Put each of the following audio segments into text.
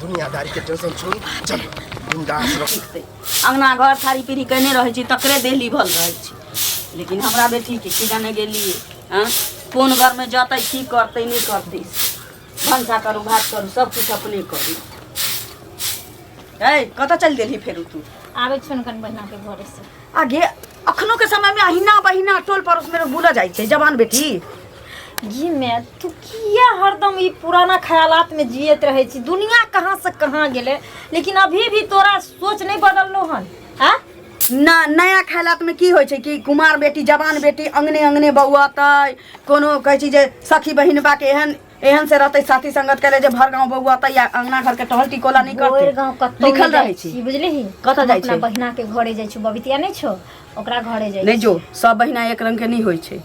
दुनियादारी के टेंशन छोड़ू, चल बिंदास रह। अंगना घर थारी पीढ़ी केने रहै छी, तकरे देह लीभल रहै छै, लेकिन हमरा बेटीके की जाने गेलियै। आँ, कोन घरमे जतै, की करतै, नहि करतै। भनसा करू, भात करू, सब किछु अपने करू। ए, कतऽ चलि गेलही फेर तू? आबै छौ ने कनि बहिना के घरे से। आगे अखनो के समय में अहिना बहिना टोल पड़ोस में बुला जाइ छै जवान बेटी। जी मैं तू किया हरदम ई पुराना ख्यालात में जियत रहे छी? दुनिया कहाँ से कहाँ गेले, लेकिन अभी भी तोरा सोच नहीं बदललो हन। आ ना, नया ख्यालात में की होइ छै कि कुमार बेटी, जवान बेटी अंगने अंगने बौआतै, कोनो कहै छी जे सखी बहिनबा के एहन एहन से रहतै साथी संगत के जे भर गांव बौआतै या अंगना घर के टहल टिकोला नहीं भोर करतै। गांव कतौ लिखल नहि जाइ रहै छी। छी, बुझलिही? कतऽ हम जाइ अपना छै? बहिना के घरे जाइ छी, बबितिया नहि छौ, ओकरा घरे जाइ नहि छी। जो, सब बहिना एक रंग के नहीं होइ छै।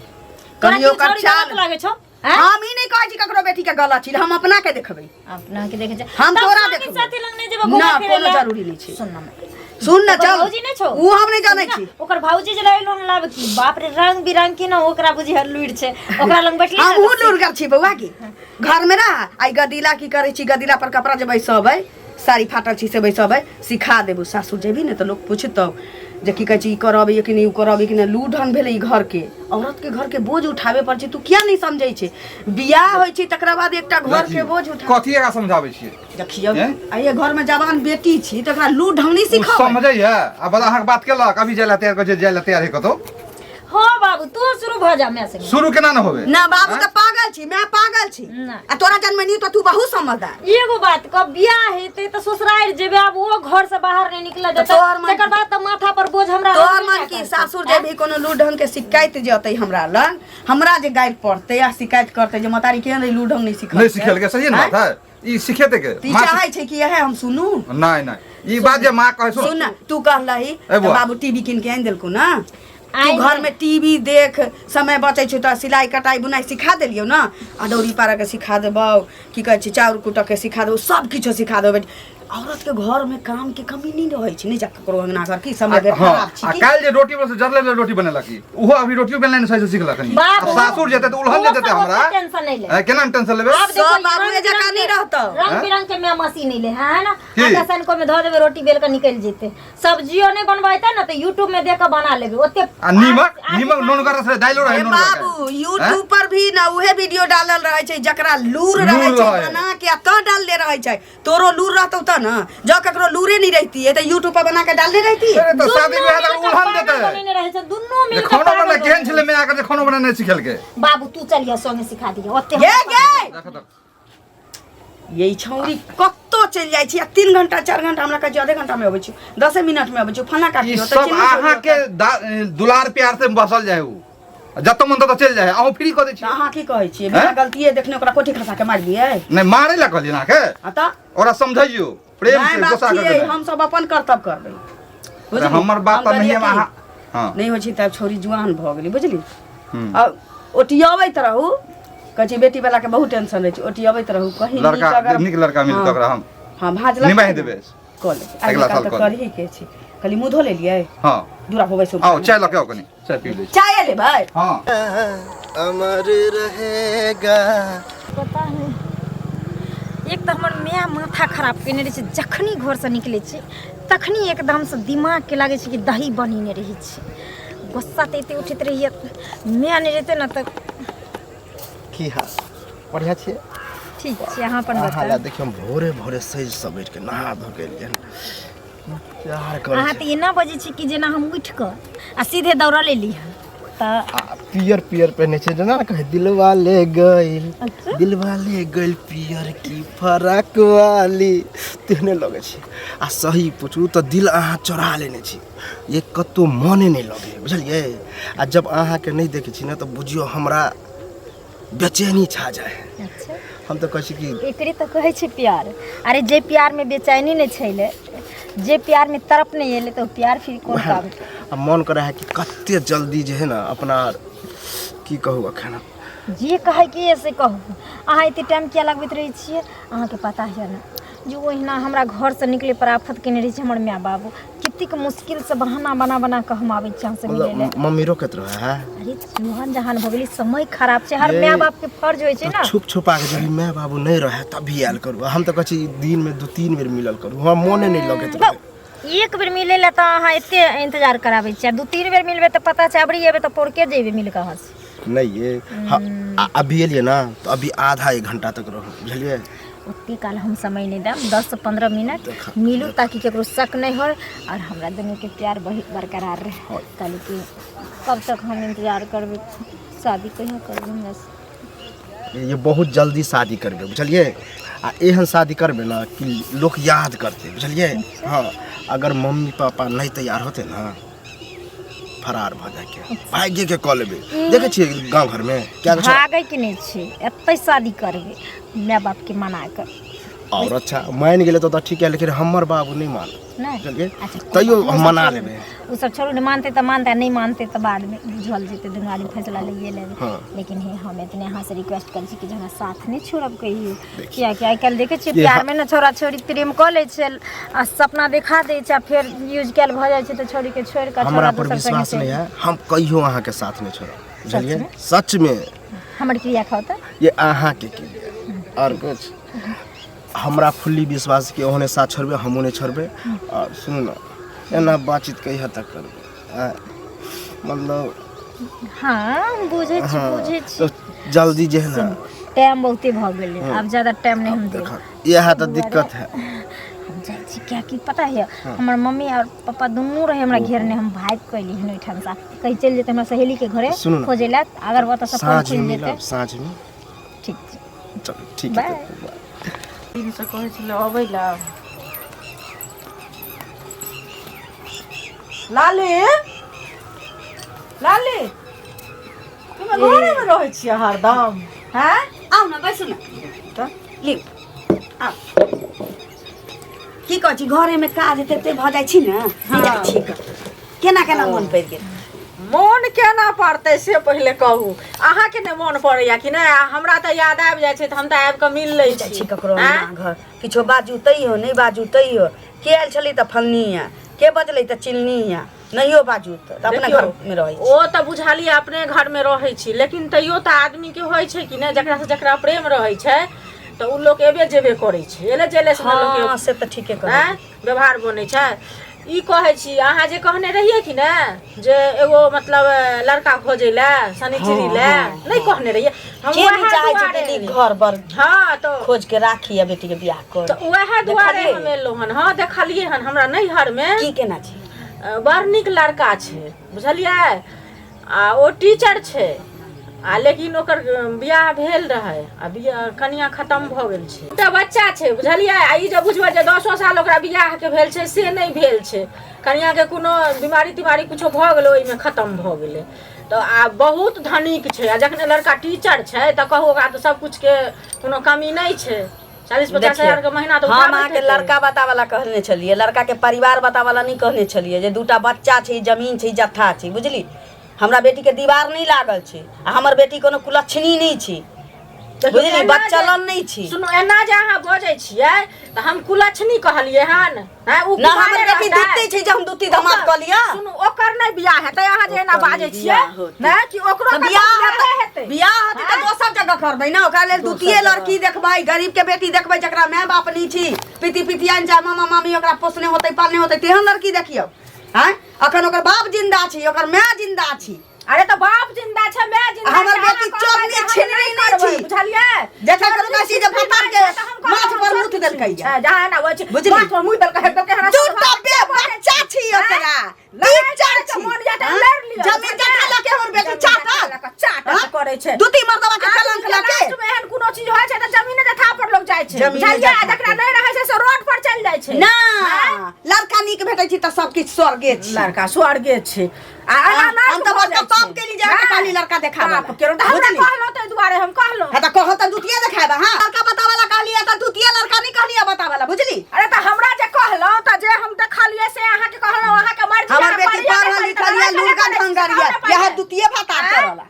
तोरा कनि की ओकर छौरी चाल गलत लागै छौ? आँय? हम ई नहि कहै छी ककरो बेटी के गलत छी, हम अपना के देखबै। अपना के देखे छै। हम तब तोरा संगी देखबै। साथी लग नहि जेबै घूमै ना, फिरै कोनो लए? जरूरी नहि छै। सुन ना, सुन ना, ओकर चल। भौजी नहि छौ? उ हम नहि जानै छी। ओकर भौजी जे रहै लोन लाब की, बाप रे, रंग बिरंग की ना ओकरा बुझी लुइर छै, ओकरा लग बैठली ना। हमहूँ लुरगर छी बौआ की घर में रह। आई गदीला की करै छी? गदीला पर कपड़ा जे बैसबै, साड़ी फाटल छी से बैसबै। सिखा देबू। सासुर जेबही ने तऽ लोक पुछतौ जे की कहै छी, ई करबै कि नहि, ओ करबै कि नहि। लू ढंग भेलै ई घरके औरतके, घरके बोझ उठाबे पड़ै छै। तू किया नहि समझै छै? बियाह होइ छै तकरा बाद एकटा घरके बोझ उठा। कथी एकरा समझाबै छियै? देखियौ। हैं? आ ये घरमे जवान बेटी छी, तकरा लू ढंग नहि ओ सिखबै। समझै है आ बता, अहाँके बात केलक, अभी जाय लए तैयार कहै छै, जाय लए तैयार है कतौ? हाँ बाबू, तू शुरू भऽ जा मैं संगे। शुरू केना ने होबे? ना बाबू, तऽ पागल छी, मैं पागल छी। ना। आ तोरा जन्मनी तऽ तू बहुत समझदार। एगो बात कह, बियाह हेतै तऽ ससुरारि जेबै, आब ओ घर से बाहर नहि निकलऽ देतै। तोहर मन- तकर बाद तऽ माथा पर बोझ हमरा तोहर रहबे मन ने की करतै। सासुर जेबही, कोनो लू ढंग के शिकायत जे अतै हमरा लग, हमरा जे गारि पड़तै आ शिकायत करतै जे मतारी केहन रही, लू ढंग नहि सिखल। नहि सिखेलकै, सही ने बात है? ई सिखेतै के? ई माँ चाहै छै कि इएह हम सुनू? नहि नहि, ई बात जे माँ कहै, सुन। सुन न, तू कहलही ए तऽ बौआ। बाबू टीवी कीन के आनि देलकौ ने। तू आनि घर में टीवी देख समय बचै छौ तऽ सिलाई कटाई बुनाई सिखा देलियौ ने। अदौरी पारऽ के सिखा देबौ, की कहै छै, चाउर कुटऽ के सिखा देबौ, सब किछो सिखा देबौ। बेटी, औरत के घर में काम के कमी नहीं रहै छै। नहि जा ककरो अंगना घर की समय आ- हँ खराब छी आ की? काल्हि जे रोटी बस जरले रहै, रोटी बनेलक ई, ओहो अभी रोटियो बेलनाइ नहि सही से सिखलक हन। बाप आ सासुर जेतै तऽ उलहन ओ जे देतै सब हमरा। ओते टेंशन नहि ले। ए, केना टेंशन लेबै? आब देखो, सब बाबुए रंग जकाँ बिरंग नहि के- रहतौ। रंग हैं? बिरंग के मैं मशीन एले है ना? की? आटा सान को में धो देबे, रोटी बेल के निकलि जेते। सब्जियो नहीं बनबैते ना तऽ यूट्यूब में देख के बना लेबे ओते। आ नीमक नीमक नूनगर से दाइलो रहै ए नूनगर बाबू, यूट्यूब पर भी ना उहे वीडियो डालल रहै छै जकरा लूर रहै लूर छै, रहै। बना के आ तऽ डालले रहै छै। तोरो लूर रहतौ तऽ न, जँ ककरो लूरे नहीं रहती है तऽ यूट्यूब पर बना के डालने रहती। अरे तऽ शादी दुनू बियाह तऽ मिल के उलहन पागल देतै। बनेने रहै छै दुनू मिल जे के खाना पागल बना केहन बनेने। छलै माय के जे खाना बना नहि सिखेलकै? बाबू, तू चलिह संगे, सिखा दिह ओते। गे गे। देख देख। ये छौरी कत्तो चलि जाइ छी आ 3 घंटा 4 घंटा, हमरा कहै छै आधे घंटा में अबै छी, 10 मिनट में अबै छी, फल्लाँ ई काटी ओतऽ सब चिन्नी छोरी अहाँके ओतऽ। दुलार प्यार से बसल जाय, उ जतऽ मन ततऽ चलि जाय, अहूँ फ्री कऽ दै तऽ छियै। अहाँ की कहै छियै? बिना हैं? गलतिये देखने ओकरा कोठी खसा के मारलियै? नहि मारै लए कहलियै अहाँके। आ तऽ ओकरा समझैयौ प्रेम माय से, बाप गुस्सा छियै करके नहि। हम सब अपन कर्तव्य करबै, अरे बुझली? हमर बात हम तऽ कहलियै नहिये की, अहाँ हँ नहि होइ छै तऽ छौरी जुआन भऽ गेलै, बुझली? हम्म। आ ओटियबैत रहू। कहै छै बेटी वाला के बहुत टेंशन रहै छै। ओटियबैत रहू कहीं नीक लड़का अगर नीक लड़का मिलत हँ। ओकरा हम हँ, भाँज लगतै निमाहि ने, देबै। कऽ लेबै। अगिला अगिला साल साल तऽ कऽ लेबै। करही के छै। कहली मुँह धो लेलियै? हँ। दूरा पर बैसू। आउ, चाय लऽ के आउ, कनि चाय पी लै छी। चाय लेबै? हँ। अमर रहेगा। पता नहि, एक तऽ हमर माय माथा खराब केने रहै छै। जखनी घरसँ निकलै छै तखनी एकदमसँ दिमागके लागै छै कि दही बनेने रहै छै। गुस्सा तऽ एते उठैत रहैए, माय नहि रहितै ने तऽ। की हाल? बढ़िआँ छियै? ठीक छै, अहाँ अपन अहाँ बताउ। लए देखियौ, हम भोरे भोरे सजि सवरि के नहा धो के एलियैन। प्यार करै अहाँ छी। तऽ एना बजै छी कि जेना हम उठि कऽ आ सीधे दौड़ल एली हँ तऽ। आ पियर पियर पहिने छै, जेना ने कहै दिलवा ले गइल। अच्छा। दिलवा ले गइल पियर की फराक वाली, तेहने लगै छै। आ सही पूछू तऽ दिल अहाँ चोरा लेने छी, ये कतौ मने नहि लगैए, बुझलियै? आ जब अहाँके नहि देखै छी ने तऽ बुझियौ हमरा बेचैनी छा जाइ है। अच्छा। हम तऽ कहै छी कि एकरे तऽ कहै छै प्यार। अरे, जे प्यारमे बेचैनी नहि छैले, जे प्यारमे तड़प नहि एलै, तऽ ओ प्यार फिर कोन काम के? आ मन करै है कि कते जल्दी जे है ने अपना की कहू एखन। जे कहैके यऽ से कहू। अहाँ एते टाइम किया लगबैत रहै छियै? अहाँके पता यऽ ने जे ओहिना हमरा घरसँ निकले पर आफत केने रहै छै हमर माय बाबू। कतेक मुश्किलसँ बहाना बना बना कऽ हम आबै छी अहाँसँ मिलै लए। मतलब मम्मी रोकैत रहे है? अरे जुआन जहान भऽ गेलै, समय खराब छै, हर ये माय बाप के फर्ज होइ छै तऽ ने। छुप छुपा के जब माय बाबू नहीं रहे तब भी आयल करू। हम तऽ कहै छी दिन में 2-3 बेर मिलल करू, हमरा मोने नहीं लगैत रहे। एक बेर मिलै लए तऽ अहाँ एते इंतजार कराबै छियै, 2-3 बेर मिलबै तऽ पता छै अबरी एबै तऽ पौरके जेबै मिल कऽ अहाँ से। नहीं ये हाँ, अभी एलियै ना तऽ अभी आधा एक घंटा तक रहू, बुझलियै? ओते काल हम समय नहि देब, 10 से 15 मिनट मिलू ताकि केकरो शक नहि होय और हमरा दुनूके प्यार बहुत बरकरार रहे। हाँ। कहली कि कब तक हम इंतजार करबै, शादी कहिया करबै हमरा से? ये बहुत जल्दी शादी करबै, बुझलियै? आ एहन शादी करबै ना कि लोक याद करतै, बुझलियै? हाँ, अगर मम्मी पापा नहीं तैयार होते ना, फरार भऽ जाके भाग्य के कऽ लेबै। देखै छियै गाँव घरमे क्या कहै छै? भागै के नहि छै, एतै शादी करबै माय बापके मना कऽ। और अच्छा मानि गेलै तऽ ठीक है, लेकिन हमर बाबू नहि मानत, नहि बुझलियै? अच्छा, तैयो ओ हम सब मना छोड़ू। लेबै। ओ सब छोड़ू, नहि मानतै तऽ मानतै, नहि मानतै तऽ बादमे बुझल जेतै, दुनू आदमी फैसला लैए लेबै। हाँ। लेकिन हे हम एतने अहाँसँ रिक्वेस्ट करै छी कि जे हमरा साथ नहि छोड़ब कहियो, कियाकि आइ काल्हि देखै छियै ये प्यारमे ने छोरा छोरी प्रेम कऽ लै छै आ सपना देखा दै छै, आ फेर यूज कयल भऽ जाइ छै तऽ छोरीके छोड़ि कऽ हमरा छोरा पर दोसर संगे विश्वास चलि नहीं है, हम कहियो अहाँके साथ नहीं छोड़ब, बुझलियै? सच में। हमर क्रिया खाउ तऽ ये अहाँके क्रिया और कुछ हमरा फुल्ली विश्वास कि ओहने साथ छोड़बै, हमहूँ नहि छोड़बै। और सुनू ने, एना बातचीत कहिया तक करबै? आँय? मतलब हाँ हम बुझै छी, हाँ, बुझै छी। तो जल्दी जे है ना, टाइम बहुते भऽ गेलै, आब ज्यादा टाइम नहि हम देब। देखा इएह तऽ दिक्कत है। हम जाइ छी, कियाकि पता है हमर मम्मी और पापा दुनू रहे हमरा घेरने, हम भागि कऽ एली हन ओहिठामसँ, कहीं चलि जेतै हमरा सहेलीके घरे सुनू ने। खोजै लए, अगर ओतऽसँ फोन साँझमे खुलि जेतै। मिलब साँझमे। ठीक छै। चलू ठीक है। बाय। दिनसँ कहै छलै अबै लए। लाली, लाली, तुम घरेमे रहै छियै हरदम? हैं? आउ ने, बैसू ने। तऽ लिउ, आउ। की कहै छी, घरेमे काज तते भऽ जाइ छी ने, नहि जाइ छी कऽ। केना केना मोन पड़ि गेल? मोन केना पड़तै से पहिले कहू, अहाँके नहि मोन पड़ैया कि नहि? आ हमरा तऽ याद आबि जाइ छै तऽ हम तऽ आबि कऽ मिल लै जाइ छी। छी ककरो आँय? अंगना घर किछो बाजू तैयो, नहि बाजू तैयो, के आयल छलै तऽ फलनी आ, के बजलै तऽ चिलनी आ, नहियो बाजू तऽ अपना देखियौ, घरमे रहै छी। ओ तऽ बुझलियै अपने घरमे रहै छी, लेकिन तैयो तऽ आदमीके होइ छै कि नहि, जकरासँ जकरा प्रेम रहै छै तऽ ओ लोक एबे जेबे करै छै, एले जेले से ने लोकके हँ, से तऽ ठीके कहै। आँय, व्यवहार बनै छै। ई कहै छी, अहाँ जे कहने रहियै कि ने जे एगो मतलब लड़का खोजै लए शनिचरी लए, नहि कहने रहियै हम? के नहि उएह चाहै छै दुआरे कि नीक घर बर हँ तऽ खोज के राखी आ बेटी के बियाह कर? तऽ उएह दुआरे देखलियै? हम एलहुँ हन। हँ, देखलियै हन, हमरा नैहरमे की केना छै? बड़ नीक लड़का छै, बुझलियै? आ ओ टीचर छै, आ लेकिन ओकर बियाह भेल रहै आ बियाह कनिया खतम भऽ गेल छै, एकटा बच्चा छै, बुझलियै? आ ई जे बुझबै जे 10 साल ओकरा बियाहके भेल छै, से नहि भेल छै। कनियाके कोनो बीमारी तीमारी कुछो भऽ गेलै, ओहिमे खतम भऽ गेलै। तऽ आ बहुत धनिक छै, आ जखने लड़का टीचर छै तऽ कहू ओकरा तऽ सबकिछुके कोनो कमी नहि छै। 40-50 हजार के महीना तऽ हम उठाबैत अहाँके हेतै। लड़का बताबऽ कहने छलियै, लड़का के परिवार बताबऽ नहि कहने छलियै जे दूटा बच्चा छै, जमीन छै, जत्था छै, बुझली? हमरा बेटी के दीवार नहि लागल छै आ हमर बेटी कोनो कुलक्षणी नहि छै, देखियौ, बुझली? एना जे- बच्चलन नहि छै। सुनू, एना जे अहाँ बजै छियै तऽ हम कुलक्षणी कहलियै हन? हैं, उ ना हमर कुमारे बेटी रहतै। दुत्ती छै जे हम दुत्ती दमाद कऽ लिअ? सुनू, ओकर नहि बियाह हेतै, अहाँ जे एना ओकर बाजै नहि छियै बियाह होतै। नहि कि ओकरो तऽ कतौ बियाह बियाहे हेतै, हेतै। बियाह हेतै तऽ दोसर जगह करबै ने। ओकरा लेल द्वितीय लड़की देखबै, गरीब के बेटी देखबै, जकरा माय बाप नहि छी, पिती पितियान चाहे मामा मामी ओकरा पोसने होतै, पालने होतै, तेहन लड़की देखियौ। आँय, अखन ओकर बाप जिन्दा छी, ओकर माय जिन्दा छी। अरे तऽ बाप जिंदा छै, माय जिंदा हमर छै, बेटी अहाँ कहबै चोरनी जे हम छिनरी नहि नहि करबै, छी। बुझलियै? जकर चोरनी कोनो चीज छिनरी भतार नहि के छै, तऽ हम कहबै माथ हम पर चोरनी मुत देलकै छिनरी छै, जहाँ एना होइ छै, बुझली? माथ पर मुँह देलकै, देलकै, हमरा सब दूटा बे बच्चा छी ओकरा, लड़ाइ टीचर करैके छी। मोन यऽ तऽ हाँ? लड़ि लिअ, जमीन बुझलियै? जथा लऽ के हमर बेटी जमीन चाटत। जथा लऽ के चाटत हाँ? करै छै। दू तीन मर्दबा के कलंक आदमीके लऽ के लास्ट मे एहन कोनो चीज होइ छै तऽ जमीने जथा पर लोग जाइ छै, जमीने बुझलियै? जथा जकरा पर। नहि रहै छै से रोड पर चलि जाइ छै। ना लड़का नीक भेटै छै तऽ सब किछु स्वर्गे छै। लड़का स्वर्गे छै। आ एना नहि हम तऽ भऽ बड़का जाइ पाप छै। केली जे अहाँके कहली लड़का देखाबऽ पाप लए। केलहुँ तऽ हमरा बुझली? कहलहुँ ताहि दुआरे हम कहलहुँ। हाँ तऽ कहल तऽ द्वितीय देखाबे। हाँ, लड़का बताबऽ ला कहलियै तऽ द्वितीय लड़का नहीं कहलियै बताबऽ ला, बुझली? अरे तऽ हमरा जे कहलहुँ तऽ जे हम देखलियै से अहाँके कहलहुँ, अहाँके मर्जी। हमर अहाँ बेटी करियै, पढ़ल नहि लिखल करियै, यऽ, लुरगा तऽ ढंगर नहि यऽ, करियै। इएह द्वितीय भतार करऽ ला।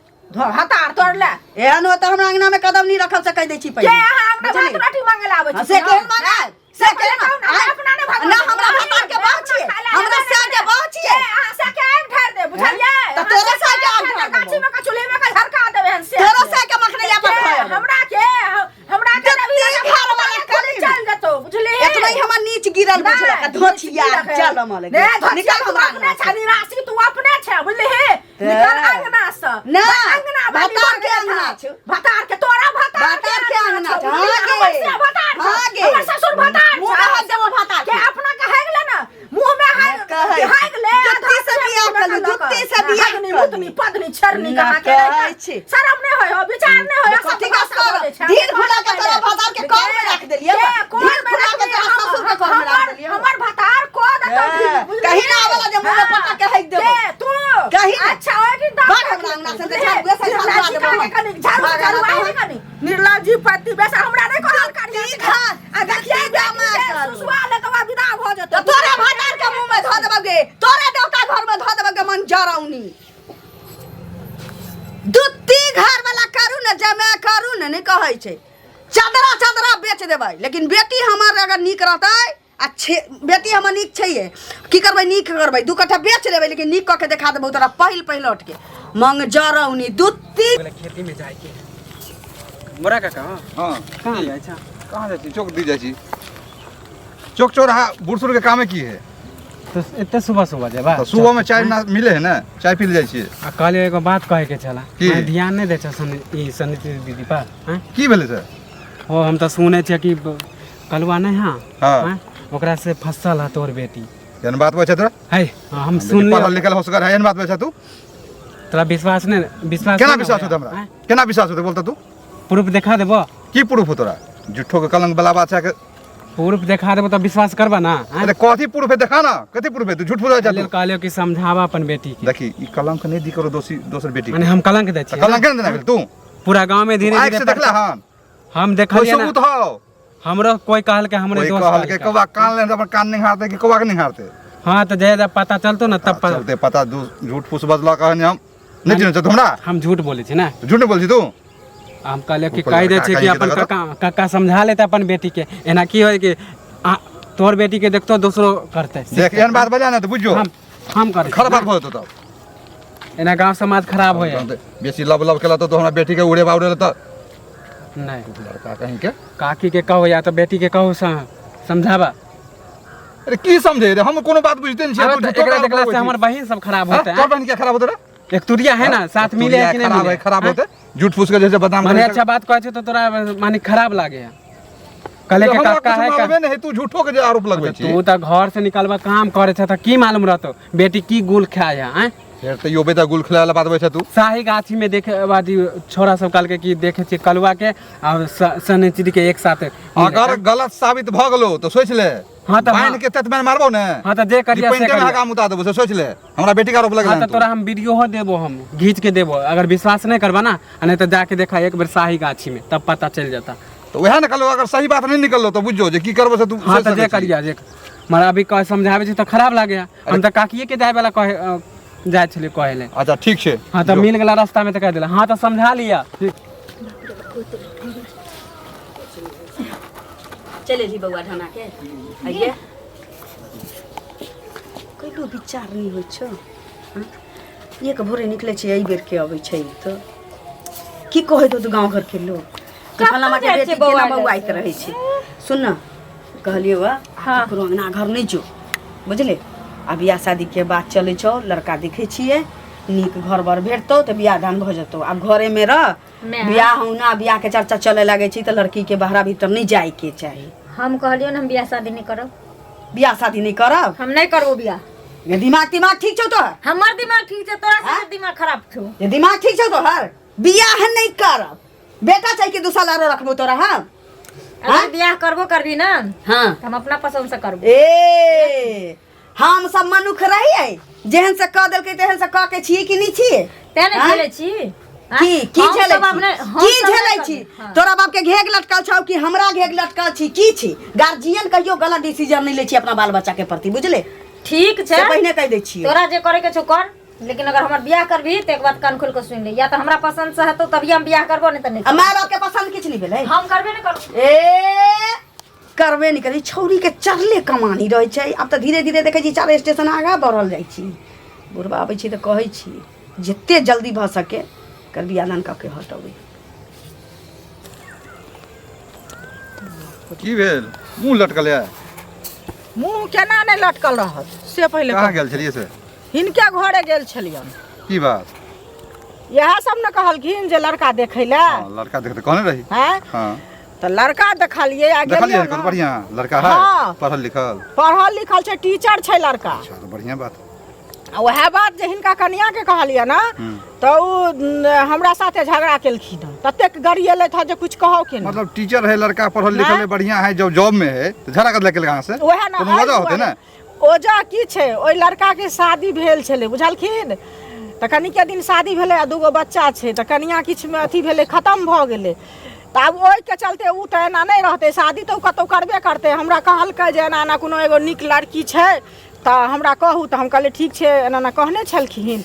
हतार तोड़ ले। एहन हो तऽ हमरा अंगना में कदम नहीं रखब से कहि दै छी के पहिले। अहाँ अंगना बुझली? भात रोटी मांगे ला आबै हाँ, छी? से केहन मांगायब? से के ना, ना अपना नहि भगवा ना देब। हमरा भतार के बाह छियै, खाय ला हमरा हेबे साय के नहि बाह छियै। ए, अहाँ साय के आगि ढारि देब, बुझलियै? तऽ अहाँ तोरो साय साय के आगि ढारि ढारि देब, गाछी देबौ। में के चूल्ही में के झरका देबै हन से। तोरो साय के मखनैया पर के, धोएब। हमरा के जत्ती रवि घर वाला गोली करी। चल जेतौ, बुझलिही? एतना ही हमर नीच गिरल बुझलक नहि, धोछिया नीच गिरल। चल मले ने, धोछिया निकल तू हमरा अपने अंगना छे, से। निराशी तू अपने छे, बुझलिही? निकल अंगना से। नहि, अंगना वाली भतार के बन अंगना गेल छौ। भतार के तोरा भतार भतार के अंगना छौ, छौ। बुझलिही? हाँ गे। हमर से भतार छौ। हाँ गे। हमर ससुर भतार मुँह छौ। में हाथ देबो भतार के के। अपना के है गेले ना मुंह में है कहै है गेले जुत्ती से बियाह कलू, जुत्ती से बियाह कलू। मुतनी पदनी छेरनी ना कहाँ के कहै छी। शरम नहीं होय हो विचार नहीं होय सब कथी का भाषा बोलै छै। धीर भुला के तोरा भतार के कौर में रख देलियै के कौर धीर में भुला रख के तोरा देलियै, ससुर के कौर में रख देलियै हमर भतार को देतौ ए, बुझलिही? कहीं ना आवेला जे मुंह में हाँ। पटक के हेक देबो। के तू कहीं ना। अच्छा ओइ दिन दाम भाग हमरा अंगना से, जे झाड़ू से झाड़ू देबो हम। कनी झाड़ू भाग झाड़ू हमरा आइ तहन। कनी निर्लज्जी पति बेसा हमरा नहीं कहल करी जुत्ती घर, आ देखिए जुत्ती जमा करू। सुसुआ ले के बाद विदा भ जेतौ तो तोरे भतार के मुंह में धो देबो गे तोरे देवता घर में धो देबो गे मन जरौनी दुत्ती घर वाला करू ने जमा करू ने नहीं कहै छै चदरा चदरा बेच देबै लेकिन बेटी हमर अगर नीक रहतै आ छे बेटी हमर नीक छैहे की करबै नीक करबै दू कट्ठा बेच लेबै लेकिन नीक कऽ के देखा देबौ तोरा पहिल पहिलौट के मंग जरौनी दुत्ती खेती में जाए के मोरा काका हाँ हाँ कहाँ जाइ छा कहाँ जाइ छी चौक दी जाइ छी चौक चौराहा बूढ़ सूढ़ के कामे की है तो एते सुबह सुबह जेबा तऽ सुबह में चाय ना मिले है ना चाय पी ले जाइ छियै आ कहलियै एगो बात कहे के छला की? माने ध्यान नहि दै छ सनी ई सनीति दीदी पर हैं की भेलै सर हो हम तऽ सुनै छियै कि कलुआ नहि हाँ हाँ। हैं? ओकरा से फसल है तोर बेटी एहन बात बजै तोरा है हाँ, हम पढ़ल सुनलियै लिखल होशगर है एहन बात बजै तू तोरा विश्वास नहि विश्वास केना नहि विश्वास होइए? होतै हमरा हैं? केना विश्वास होतै बोलता तू प्रूफ देखा देबो की प्रूफ हो तोरा झूठो के कलंक वाला बात छै के प्रूफ देखा देबो तऽ विश्वास करबा ना हैं? अरे कथी प्रूफ है देखा ना कथी प्रूफ है तू झूठ बोलै एहि लेल तू कहलियौ कि समझावा अपन बेटी के देखी ई कलंक नहीं दी करो दोषी दोसर बेटी के माने हम कलंक दै तऽ छियै कलंक केना देना भेल तू पूरा गांव में धीरे आँखि धीरे से देखला हन हम कोई देखलियै ना सबूत हौ हमरो कोई कहलकै हमरे कोई दोस्त कहलकै कहलकै। कौआ कान लेने तऽ अपन कान निहारतै कि कौआ के निहारतै हाँ तऽ जहिया जब पता चलतो ना तब चलते पता झूठ फूस बजला कहन हम नहीं चिन्है छौ तू हमरा हम झूठ बोलै छी ना झूठ नहीं बोल छी तू हम कहलियै कि ऊपर कहि दै लड़का छियै कि कहीं अपन के देखत। काका काका समझा लेतै अपन बेटी के एना की होय कि आ, तोहर बेटी के देखतो दोसरो करतै देख एहन बात बजा ना तऽ बुझियो हम करै खराब बात भऽ जेतौ तब एना गांव समाज खराब होय बेसी लब लब केला तऽ हमरा बेटी के उड़े बाउरे तऽ नहीं लड़का कहीं के काकी के कहो या तऽ बेटी के कहो समझाबा अरे की समझे रे हम कोनो बात बुझते नहीं छियै अरे तू तऽ झूठो एकरा के देखला आरोप से लगबै हमर छी। बहिन सब खराब हाँ? होते तोहर बहिन क्या खराब होते रे एक तुरिया है ना साथ मिले है कि नहीं खराब मिले है खराब हाँ? होते झूठ फूस के जैसे बदनाम माने करै छै। अच्छा बात कहै छै तऽ तोरा माने खराब लागे है कहले तो के हमरा काका कुछ है का मालूमे नहीं है तू झूठो के जे आरोप लगबै छी तू तऽ घर से निकलबा काम करे छै तऽ की मालूम रहतो बेटी की गुल खाय है आँय? फेर तऽ यो बेटा गुल खेलाय वाला बात छै तू शाही गाछी में देखे अथी छोरा सब कहलकै कि देखे छियै कलुआ के और सनेचरी के एक साथ अगर गलत साबित भऽ गेलो तऽ सोचि ले हाँ तऽ बान्हि के तत मारबो ने हाँ तऽ जे करिया से पेंटे में करिया। हगा मुता देबो से सोचि ले हमरा बेटी के आरोप लगल हाँ तऽ तोरा हम वीडियो हो देबो हम घीच के देबो अगर विश्वास नहीं करबा ना आ नहीं तऽ जाके देखा एक बेर शाही गाछी में तब पता चल जाता तऽ वएह ने कहलहुँ अगर सही बात नहीं निकललो तऽ बुझो जे की करबो से तू हाँ सोचि तऽ जे सकै छी। करिया जे मगर अभी कह समझाबै छी तऽ खराब लागे हम तऽ काकिए के जाय वाला कहे जाइ छलियै कहै लए अच्छा ठीक छै हाँ तऽ जो। मिल गेला रास्ता में तऽ कह देला हाँ तऽ समझा लिया चलि एलही बौआ ढना के आइए कहियो विचार नहि होइ छौ हँ? एक भोरे निकलै छै एहि बेरके अबै छै ई तऽ की कहैत होतौ गाँव घरके लोक कि फलाना के जाइ बेटी छै केना बौआ बौआइत रहै छै सुन न कहलियौ आ ककरो अङ्गना घर नहि जो बुझले आ बियाह शादीके बात चलै छौ लड़का देखै छियै नीक घर बर भेटतौ तऽ बियाह दान भऽ जेतौ आब घरेमे रह बियाह हौना बियाह के चर्चा चले लागै छै तऽ लड़की के बाहरा भीतर नहि जायके चाही हम कहलियौ ने हम बियाह शादी नहि करब बियाह शादी नहि करब हम नहि करबो बियाह ये दिमाग तिमाग ठीक छौ तोहर हमर दिमाग ठीक छै तोरा से दिमाग खराब छौ ये दिमाग ठीक छौ तोहर बियाह नहि करब बेटा चाही कि दू साल आरो रखबो तोरा हम अगर बियाह करबो करबी ना हाँ तऽ हम अपना पसंद से करबो ए हम सब मनुख रहियै जेहन से कह देलकै तेहन से कह के छियै कि नहि छियै तें ने आँय? झेलै छी आँय? की की हम झेलै सब छी अपने हम की सब झेलै नहि छी करबै। हाँ। तोरा बाप के घेघ लटकल छौ कि हमरा घेघ लटकल छी की छी गार्जियन कहियो गलत डिसीजन नहि लै छी अपना बाल बच्चा के प्रति बुझले ठीक छै से पहिने कहि दै छियै तोरा जे करे के छौ कर लेकिन अगर हमर बियाह करबही तऽ एक बात कान खोल के सुनि ले या तऽ हमरा पसंद से हेतौ तभी हम बियाह करबो नहीं तऽ नहीं आ माय बाप के पसंद किछु नहि भेलै हम करबे नहीं करबो ए करबे नहि करै छौड़ीके चढ़ले कमानी रहै छै। आब तऽ धीरे धीरे देखै छी 4 स्टेशन आगाँ बढ़ल जाइ छी। बुढ़बा अबै छी तऽ कहै छी जते जल्दी भऽ सके एकर बियाह दान कऽ के हटबै। की भेल मुँह लटकल यऽ? मुँह केना नहि लटकल रहत से पहिले कहाँ गेल छलियै से? हिनके घरे गेल छलियनि। की बात? इएह सब ने कहलखिन जे लड़का देखै लए। हाँ, लड़का देख तऽ कहने रही। हैं? हाँ। तऽ लड़का देखलियै आ देखलियै गेलियै कत ने। बढ़िया लड़का है? हाँ। पढ़ल लिखल? पढ़ल लिखल छै, टीचर छै लड़का। अच्छा तऽ बढ़िया बात। आ वएह बात जे हिनका कनियाके कहलियै ने तऽ ओ हमरा साथे झगड़ा केलखिन हँ, ततेक गरियेलथि हँ जे कुछ कहौ के नहि। मतलब टीचर है लड़का, पढ़ल लिखल है, बढ़िया है, जब जॉब में है तो झगड़ा कर लेके कहाँ से? वएह ने, कोनो वजह होते ने। वजह की छै, ओहि लड़काके शादी भेल छलै बुझलखिन, तऽ कनिके दिन शादी भेलै आ दूगो बच्चा छै, तऽ कनिया किछुमे अथी भेलै, खतम भऽ गेलै। तऽ आब ओहिके चलते ओ तऽ एना नहि रहतै, शादी तऽ ओ कतहु करबे करतै। हमरा कहलकै जे एना एना कोनो एगो नीक लड़की छै तऽ हमरा कहू, तऽ हम कहलियै ठीक छै, एना एना कहने छलखिन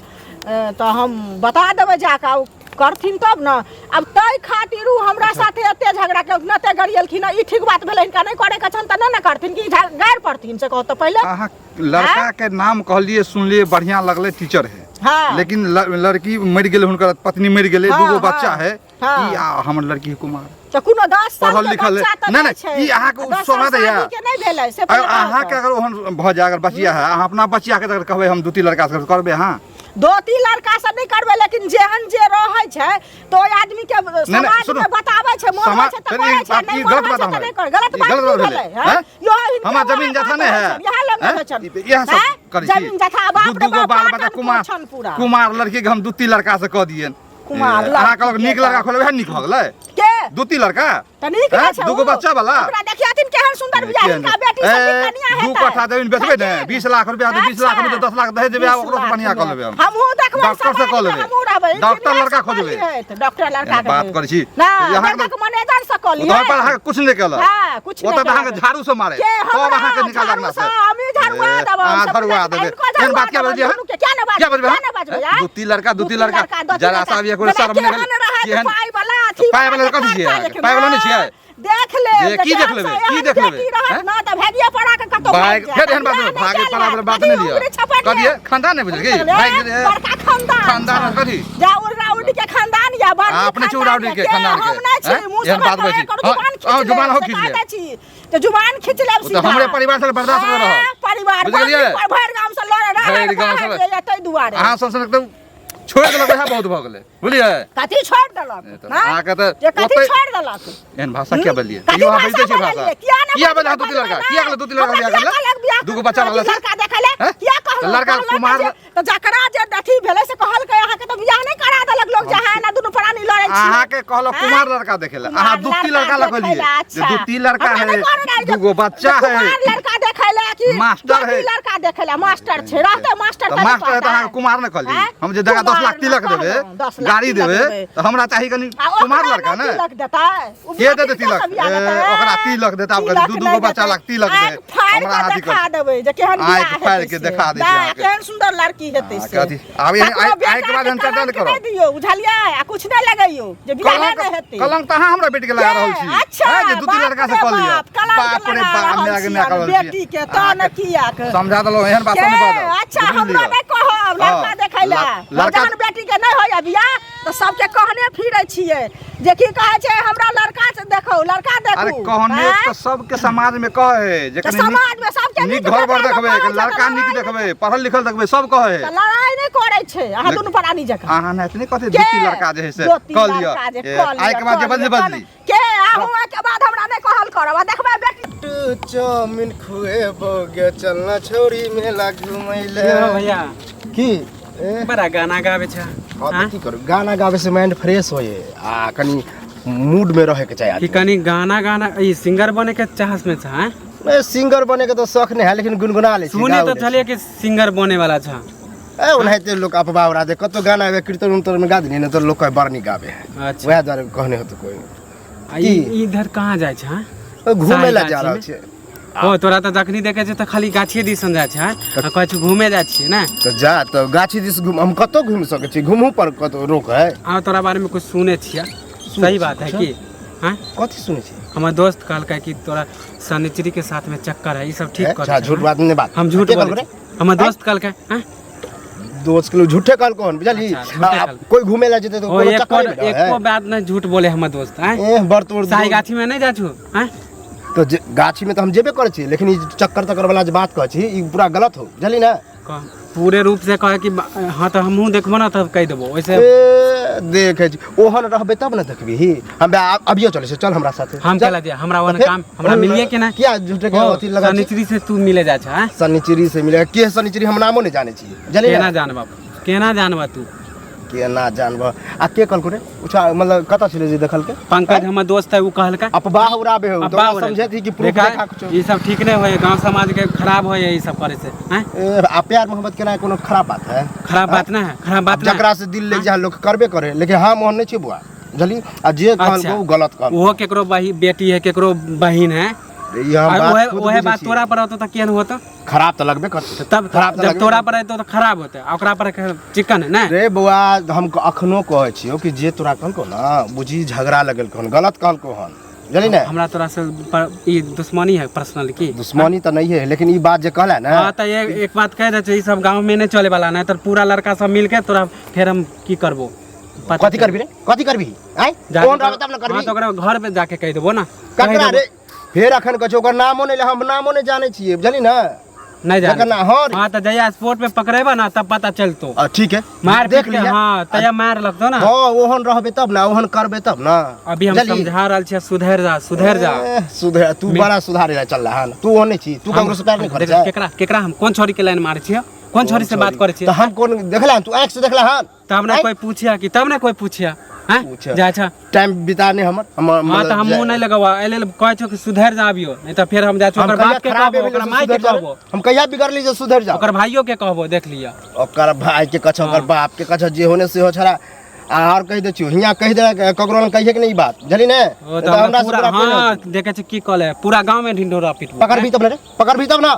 तऽ हम बता देबै जाकऽ, ओ करथिन तब ने। आब ताहि खातिर ओ हमरा साथे एते झगड़ा केलखिन, एते गरियलखिन। ई ठीक बात भेलै? हिनका नहि करैके छनि तऽ नहि ने करथिन कि गारि पड़थिन से कहू तऽ पहिले। अहाँ लड़का के नाम कहलिए, सुनलिए, बढ़िया लगलै, टीचर है। हाँ। लेकिन लड़की मरि गेलै, हुनकर पत्नी मरि गेलै, हाँ, दूगो हाँ, बच्चा है। हाँ। ई आ हमर लड़की कुमार तऽ कोनो 10 साल पढ़ल के लिखल बच्चा तऽ नहि नहि नहि छै। ई अहाँके 10 शोभा साल दैया। शादी के नहि भेलै से अगर पहिले कहू अहाँके तऽ। अगर ओहन भऽ जाय, अगर बचिया है, अहाँ अपना बचिया के अगर कहबै हम 2-3 लड़का से करबै अहाँ? 2-3 लड़का से नहि करबै, लेकिन जेहन जे रहै छै तऽ ओहि आदमी के समाज सुनू। में बताबै छै, मोन होइ छै तऽ फेर करै ई छै, बात- नहि ई मोन गलत होइ बात छै तऽ हमरा। नहि करै। गलत ई बात गलत की बात भेलै, भेलै, हैं? हैं? यो हिनके हमरा वएह जमीन जथा बात नहि होइ है, छनि, इएह लग हैं? होइ छनि। इएह सब हैं? करै छी। जमीन जथा बाप रे दू-दूगो बाप, बाल बच्चा पाटन कुमार पोछन पूरा। कुमार लड़की के हम 2-3 लड़का से कऽ दियनि। कुमार अहाँ कहलक लड़की नीक के लड़का तऽ। खोलबै, वएह नीक भऽ गेलै। के? 2-3 लड़का? तऽ नीक हैं? नहि छै दूगो ओ। बच्चा वाला? ओकरा देखियथिन केहन सुन्दर बियाह, केहन? हिनका बेटी सब ए, नीक कनिया 2 हेतै। कट्ठा जमीन बेचबै ने, छथिन। 20 लाख रुपया तऽ 20 लाख में तऽ 10 लाख दहेज देबै, आ 20 ओकरो से लाख बढ़िया कऽ में। लेबै हम। हमहूँ देखबै, डॉक्टर से कऽ समाजमे लेबै। हमहूँ रहबै, डॉक्टर इंजीनियर लड़का से कऽ खोजबै। लिहैत, डॉक्टर लड़का एहन बात के करै छी। ना, अहाँके बैंकक मैनेजर से कऽ ओ तऽ पर अहाँके लिहैत। कुछ नहि केलक। हाँ, कुछ ओतऽ नहि तऽ अहाँके केलक। झाड़ू से मारे, के तब हमरा अहाँके निकाल झाड़ू अंगना से से। हमही झाड़ुआ ए, देबै, अहाँ सब झड़ुआ बुझै देबै। हिनको एहन झड़ुआ बात किया देबै, बजलियै दुनू के किया नहि किया बाजबै, बजबै किया नहि बाजबै, दू तीन लड़का, दू तीन लड़का, दू तीन जरा लड़का। सा भी एक गोरे जेना शर्म नहि केहन भेल। रहत केहन पाइ वाला, अथी पाइ वाला वाला, कथी छियै देखा अहाँके? लेकिन पाइ वाला नहि छियै? देख ले जे की देख लेबै? की देख लेबै? रहत हैं? ना तऽ भागिए पड़ा के कतौ भाग भागि जायत। फेर एहन बात बियाह नहि, नहि भागे कयल पड़ा हैत। बात कथी नहि लिअ। उगरे छपट कथी लेब? खानदान नहि बुझल की? बुझल भागि गेलै। बड़का खानदान खानदान छै। कथी? जा उड़ाउडी के खानदान या बड़ अहाँ अपने छी उड़ाउडी के खानदान के। हम नहि छी, हैं? मुँह एहन से बात बात बजै छी। करू, हाँ, जुबान हाँ, खींच जुबान लेब, हो से खींच कह लेब। दै छी। तऽ जुबान खींच लेब ओ तऽ सीधा। हमरे परिवार से बर्दाश्त नहि रहल। हाँ, परिवार बुझि गेलियै? भरि भरि गाम से लड़े रहल भरि गाम से बाहर जाइए ताहि दुआरे। अहाँ सब से एकदम छोड़ि देलक, वएह बहुत भऽ गेलै, बुझलियै? कथी छोड़ि देलक? नहि तऽ हाँ? अहाँके तऽ जे कथी ओतै- छोड़ि देलक? एहन भाषा किया बजलियै? कथी तैयो अहाँ भाषा बजिते छियै भाषा। बजलियै? किया नहि किया बजबै? बजलियै दू तीन लड़का? बजबै किया कहलियै दू तीन लड़का हमरा बियाह किया करलै? कहलक बियाह दूगो बच्चा दू वाला से? लड़का देखले? हैं? किया कहलक? लड़का कहलक कुमार- जे- तऽ जकरा जे अथी भेलै से कहलकै अहाँके तऽ बियाह नहि करा देलक लोक जे अहाँ एना दुनू प्राणी लड़ै छी। अहाँके कहलक हैं? कुमार लड़का देखे ला, अहाँ दू तीन लड़का लड़का लऽ देखै कहलियै ला, जे अच्छा। दू तीन लड़का हमरा है, नहि कहने रहै जे दूगो बच्चा है, कुमार लड़का देखै ला कि मास्टर दू है। तीन लड़का देखै ला, मास्टर छै, रहतै मास्टर तऽ तऽ नहि मास्टर है तऽ कहतै। अहाँके कुमार नहि कहली। हैं? हम जे जगह 10 लाख कुमार तिलक नहि देबै, कहलहुँ, 10 लाख गाड़ी तिलक देबै, देबै। तऽ हमरा चाही कनि आ ओकरा कुमार लड़का नहि ने। तिलक देतै? ओ के बिना देतै तिलक तिलक? के बियाह ए, देतै? ओकरा तिलक देतै, आब तिलक दू दूगो नहि बच्चा देतै। लाख तिलक देबै। आँखि फाड़ि हमरा के हाथी देखा कर- देबै जे केहन आँखि बियाह फाड़ि हेतै के से। देखा दै छी बा, अहाँके। केहन सुन्दर लड़की हेतै अहाँके से। अथी- आब एहन- ककरो आइ- आइके बाद बेटाके एहन चर्चा नहि कलंक करब। नहि दियौ, बुझलियै? आ कुछ नहि लगैयौ जे बियाहे कलंक नहि हेतै। कलंक तऽ अहाँ हमरा बेटी के लगा रहल छी। अच्छा, हैं, जे दू तीन लड़का से बाप कऽ रे लिअ। बाप, कलंक बाप रे लगा बाप, रहल माय के छी माय कऽ रहल छी। बेटी के, तऽ ने कियाक। समझा देलहुँ, एहन बात के नहि बाजब। अच्छा, बुझि हमरा लिअ। नहि कहब लड़का हाँ, देखै लए। लड़का- जहन बेटी के नहि होइए बियाह तऽ सबके कहने फिरै छियै जे की कहै छै हमरा लड़का से देखो, लड़का देखू। अरे कहने आँय? तऽ सबके समाज में कहे जे तऽ कनि नीक- समाज में सबके नीक नीक घर बर बेटा देखबै, लोक कहै छै, लड़का तऽ नीक लड़ाइ देखबै, पढ़ल लिखल देखबै, सब कहे। तऽ लड़ाइ नहि करै छै अहाँ दुनू प्राणी जकाँ। अहाँ ने एतने कथी के? दू तीन लड़का जे है से दू तीन कऽ लिअ। लड़का जे ए, कऽ लिअ, आइ के बाद जे कऽ बदली लिअ, बदली। के अहूँ के बाद हमरा नहि कहल करब आ देखबै बेटी चाउमिन खुएबो गे, चलना छोरी मेला घुमै ले। यो भैया की ए, बड़ा गाना गाबै छै। हाँ तऽ की करू, गाना गाबै से माइंड फ्रेश होइए आ कनि मूड में रहे के चाही कि आदमी। कनि गाना गाना ई सिंगर बने के चाहस में छ? हैं? नहीं, सिंगर बने के तो शौक नहीं है, लेकिन गुनगुना ले छी, सुने गाओ तऽ लै छलियै कि सिंगर बने वाला छ। छी। ए ओनाहिते लोक अफवाह उड़ा दे, कतौ गाना आबे कीर्तन उर्तन में गा देलियै ने तऽ लोक कहे बड़ नीक गाबे है। अच्छा। वएह दुआरे कहने होते कोई। आ ई इधर कहाँ जाइ छ? हैं? घूमे ला साही जा रहल गाछी छियै। ओ तोरा तऽ जखनी देखै छै तऽ खाली गाछिए दिसन जाइ छै, हैं? आ कहै छै घूमे जाइ छियै ने। तऽ जा तऽ गाछी दिस घूम, हम कतौ घूमि सकै छी, घूमू पर कतौ रोक है। आ तोरा बारे में कुछ सुने छियै, सही बात है की? हैं? कथी सुनै छी? हमर दोस्त कहलकै कि तोरा शनिचरी के साथ में चक्कर है, ई सब ठीक कर। अच्छा, झूठ बात नहीं बात। हम झूठ के बोले कहलको रे? छी। हमर दोस्त कहलकै हैं? दोस्त के लोग झूठे कहलको हन, बुझलही? अच्छा, झूठे कहलको। कोई घूमे ला जेतै तऽ ओ कोनो एको चक्कर में एको बात नहीं झूठ बोले हमर दोस्त हैं? ए बड़ तोर शाही गाछी में नहीं जा छु हैं? तो गाछी में तो हम जेबे करै छी, लेकिन ई चक्कर तक्कर वाला जे बात कहै छी ई पूरा गलत हो, बुझलही ना? पूरे रूप से कहे कि हाँ तो हमहूँ देखबो ना तब कह देबो वैसे। ए देखै छी, ओहन रहबै तब ने देखबही। हम अभियो चलै छी, चल हमरा साथे। हम चल। केला दिया हमरा ओहन तऽ फेर काम हमरा मिलिए के ना। किया झूठे के अथी लगा छी? शनिचरी से तू मिले जा छा हैं? शनिचरी से मिले के? शनिचरी हम नामो नहीं जाने छी, बुझलही केना ना? जानबा, केना जानबा तू? केना जानब? आ के कहलको रे? उछा मतलब कतऽ छलै जे देखलकै? पंकज हमर दोस्त है, उ कहलकै। अफवाह उड़ाबे हो तो अफवाह उड़ाबे। समझे थी कि प्रूफ देखा, देखा कुछो। ई सब ठीक नहीं होय, गांव समाज के खराब होय ई सब करे से हैं? ए, आ प्यार मोहब्बत केना कोनो खराब बात है? खराब बात ना है, खराब बात ना है। जकरा से दिल ले जा लोग करबे करे, लेकिन हम ओहन नहीं छी बुआ, बुझली? आ जे कहलको उ गलत कहलको। ओहो केकरो बही बेटी है, केकरो बहिन है। ई हम आ बात ओहे खुद ओहे बुझै बात छी। तोरा पर होतो त केहन होतो? खराब तऽ लगबे करतै। तब खराब तऽ जब लगबे तोरा करतै। पर एतो तऽ खराब होतै आ ओकरा पर चिकन है ना। रे बौआ, हम अखनो कहै छियौ कि जे तोरा कहलको ना, बुझी झगड़ा लगेलको हन, गलत कहलको हन, बुझली ने? हमरा तोरा से ई दुश्मनी है पर्सनल की? दुश्मनी तऽ नहीं है, लेकिन ई बात जे कहला ना। हाँ तऽ एक बात कह दे छै, ई सब गांव में नहीं चले वाला, नहीं तऽ पूरा लड़का सब मिल के तोरा फेर हम की करबो पता कथी चल। करबी रे? कथी करबी? आँय, जाके कोन रहबै तब ने हाँ करबी। तऽ ओकरा घर पे जाके कह देबो ना। कहि ककरा देबो। रे? फेर अखन कहै छै ओकर नामो नहि ले, हम नामो नहि जानै छियै, बुझली ने? नहीं जाने। जकर ना- हाँ रे। हाँ तो जहिया स्पोर्ट पे पकड़ेबा ना तब पता चलतो। ठीक है, मार देख पीट के, लिया। हाँ तहिया मार लगतो ना। हाँ, ओहन रहबे तब ना, ओहन करबे तब ना। अभी हम बुझली? समझा रहल छियै, सुधर जा, सुधर जा। ए, सुधर तू बड़ा सुधारे ला चल रहा है तू, ओहन नहीं छी तू, ककरो से प्यार नहीं करै देख, छै। केकरा केकरा हम कोन छोरी के लाइन मारै छियै, कोन छोरी से बात करै तऽ छियै? हम कोन देखला हन? तू आँखि से देखला हन? तब ना आँय? कोई पूछिया कि तब ना कोई पूछिया हैं? पूछे। जा छा टाइम बिताने हमर हमर हाँ मतलब तऽ हम मुँह नहीं लगवा एहि लेल कहै छौ कि सुधरि जा अबियो, नहीं तऽ फेर हम जाइ छौ हम ओकर कहिया बाप के खराब कहबो, हेबै ओकरा जे माय के सुधरि जाबै? कहबो, हम कहिया बिगड़ली जे सुधरि जाओ? ओकर भाइयो के कहबो, देख लिअ। ओकर भाई के कछ, ओकर बाप के कछ, जे होने से हो छड़ा। आ और कहि दै छियौ, हियाँ कहि दे, ककरो लग कहिए के नहीं ई बात, बुझली ने? ओ नहीं तऽ तऽ हमरा हमरा से पूरा बुरा कोई नहीं हाँ होतै। देखै छी की कहले, पूरा गाँव में ढिंढोरा पिटबो। पकड़बी तब ने रे, पकड़बी तब ना।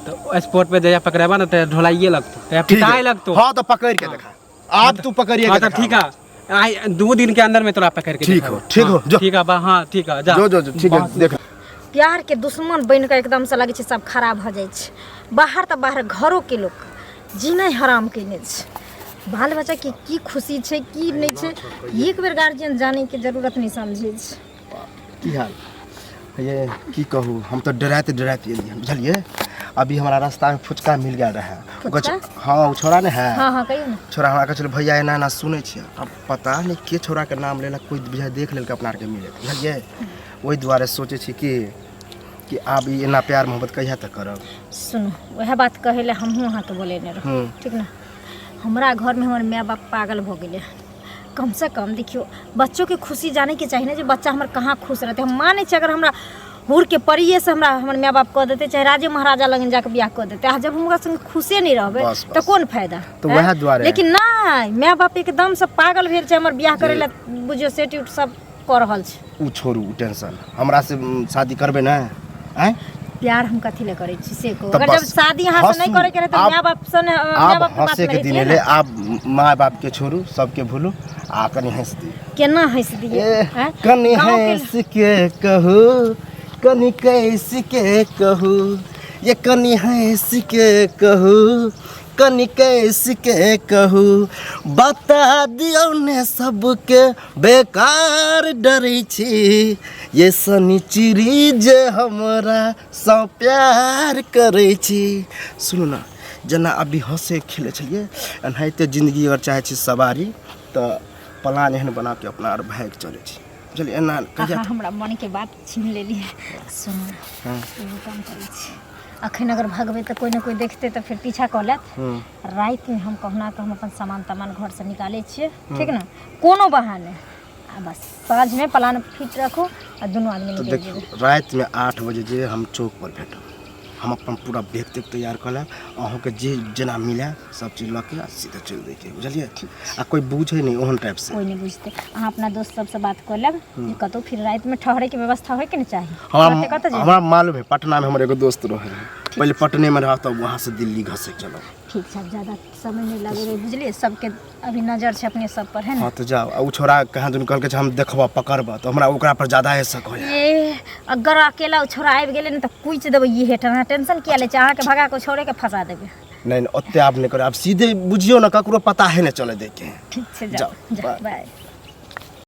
तऽ स्पोर्ट पे जहिया पकड़ेबा ने तऽ ढोलाइए लगतो, तहिया ठीक है। पिटाए लगतो। हाँ तो पकड़ के देखा, आब तू पकड़िए हाँ के तो देखा। ठीक है, आई 2 दिन के अंदर में तोरा पकड़ के ठीक देखाबो। हो, ठीक हो, हाँ, जो। ठीक है बा, हाँ ठीक है, जा जो जो जो, ठीक है, देख। प्यार के दुश्मन बनि कऽ एकदम से लगै छै सब खराब भऽ जाइ छै। बाहर तऽ बाहर, घरोके लोक जीनाइ हराम कयने छै। बाल बच्चाके की खुशी छै की नहि छै, एक बेर गार्जियन जानैके जरूरत नहि समझै छै। की हाल ये? की कहू, हम तऽ डराते डराते एलियै, बुझलियै? अभी हमरा रास्ता में फुचका मिल गेल रहे। ओ कहै छै- फुचका? हाँ, ओ छोरा ने है। हँ हँ, कहियौ ने। छोरा हमरा कहै छलै, भैया एना एना सुनै छियै। अब पता नहि के छोराके नाम लेलक, कोइ बुझाइ देख लेलकै अपना आरके मिले, बुझलियै? ओहि दुआरे सोचै छी कि आब ई एना प्यार मोहब्बत कहिया तक करब। सुनू, वएह बात कहै लए हमहूँ अहाँके बोलेने रहूँ। ठीक ने? हमरा घरमे हमर माय बाप पागल भऽ गेलै हन। कमसँ कम देखियौ, बच्चोके खुशी जानैके चाही ने जे बच्चा हमर कहाँ खुश रहतै। हम मानै छी, अगर हमरा हुरके परिएसँ हमरा हमर माय बाप कऽ देतै, चाहे राजे महाराजा लगन जाकऽ बियाह कऽ देतै, आ जब हम ओकरा संगे खुशे नहि रहबै बस, तऽ बस। कोन फायदा? तऽ वएह दुआरे। लेकिन नहि, माय बाप एकदमसँ पागल भेल छै हमर बियाह करै लए, बुझियौ सेट उट सब कऽ रहल छै। ओ छोड़ू ओ टेंशन, हमरा से शादी करबै ने? आँय, प्यार हम कथी लए करै छी से कहू। तऽ अगर जब बस, शादी अहाँ से नहि हँसू। करैके रहै तऽ माय बाप से ने माय आब बापके बात हँसे के में दिन रहितियै एलै ने। आब माय बाप के छोड़ू, सबके भूलू आ कनि हँसि दियौ। केना हँसि दियै? ए, आँय? कनि गाँवके हँसि के कहू, कनि कैस के कहू, ये कनि हँसि के कहू, कनि कैस के कहू, बता दियौ ने सबके बेकार डरै छी, ये शनिचरी जे हमरा सँ प्यार करै छी। सुनू ने, जेना अभी हँसै खेलै छलियै एनाहिते जिन्दगी अगर चाहै छी सवारी तऽ प्लान एहन बना के अपना आर भागि चलै छी, बुझलियै? एना कहिया अहाँ हमरा मनके बात छीन लेलियै। सुनू, एगो काम करै छी, अखन अगर भगबै तऽ कोइ ने कोइ देखतै तऽ फेर पीछा कऽ लेत। रातिमे हम कहुना कऽ हम अपन सामान तामान घरसँ निकालै छियै, ठीक ने? कोनो बहाने, आ बस साँझमे प्लान फिट रखू आ दुनू आदमी तऽ निकलि देखियौ जेबै। रातिमे 8 बजे जे हम चौक पर भेटब, हम अपन पूरा बैग तैग तैयार कऽ लेब, अहूँके जे जेना मिले सब चीज लऽ के आ सीधे चलि दैके, बुझलियै? आ कोइ बुझै नहि ओहन टाइपसँ। कोइ नहि बुझतै। अहाँ अपना दोस्त सबसँ बात कऽ लेब जे कतहु फिर रातिमे ठहरैके व्यवस्था होइके ने चाही। हमरा तुरते कतऽ जेबै? हमरा मालूम है, पटनामे हमर एगो दोस्त रहै है, पहिले पटनेमे रहब तब वहाँसँ दिल्ली घसकि चलब। ठीक छै, आब ज्यादा समय नहि लगेबै, बुझलियै? सबके अभी नजर छै अपने सब पर है ने। हाँ तऽ जाओ। आ ओ छोरा कहाँ दुनू कहलकै जे हम देखबऽ पकड़बऽ, तऽ हमरा ओकरा पर ज्यादा शक होइए। ए अगर अकेला ओ छोरा आबि गेलै ने तऽ कुचि देबै ई हेठ। अहाँ टेंशन किया लै छी? अहाँके भगा कऽ छोड़े के फंसा देबै। नहीं नहीं, ओते आब नहीं करे, आब सीधे बुझियो ना, ककरो पता है नहीं चले दे के। ठीक छै, जाओ। जाओ, जाओ, बाय।